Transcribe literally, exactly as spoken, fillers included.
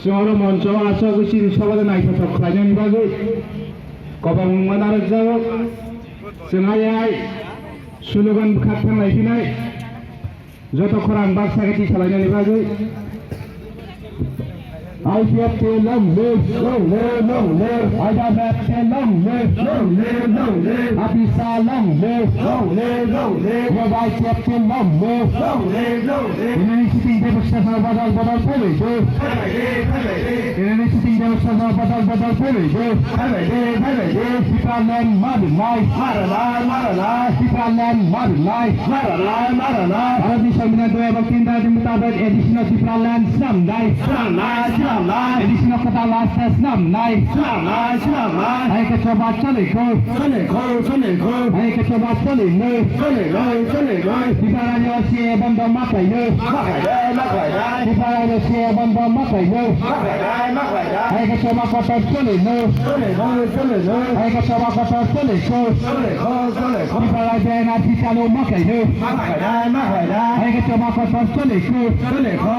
Chwng oro moncho o aswk chini soba naithothok khlainani bagwi kwbangma narwkjago. Chwng ayai slogan bwkhak thang lai phinai. Joto khorang baksa khe tisalainani bagwi. I P F T long live, long live, long live. I P F T long live, long live, long live. Apisa long live, long live, long live. Yoga I P F T long live, long live, long live. Ini sitting table session badal badal pole jo. Ini sitting table session badal badal pole jo. Tipraland marinai. Marinai, marinai. Tipraland marinai. Marinai, marinai. Bharatni Songbidan dui hajar tin dagi mutabek additional Tipraland swnamnai. Swnamnai, swnamnai. Additional kwtal last test swnamnai. Swnamnai, swnamnai. Hai khe choba chole kho. Chole kho, chole kho. Hai khe choba chole no. Chole no, chole no. Tipraland yo se bondo ma khlai no. Ma khlai no, ma khlai no. Tipraland yo se bondo ma khlai no. Ma khlai no, ma khlai no. Hai khe choba kotor chole no. Chole no, chole no. Hai khe choba kotor chole kho. Chole kho, chole kho. Tipraland yo N R C chalu ma khlai no. Ma khlai no, ma khlai no. Hai khe choba kotor chole kho. Chole kho.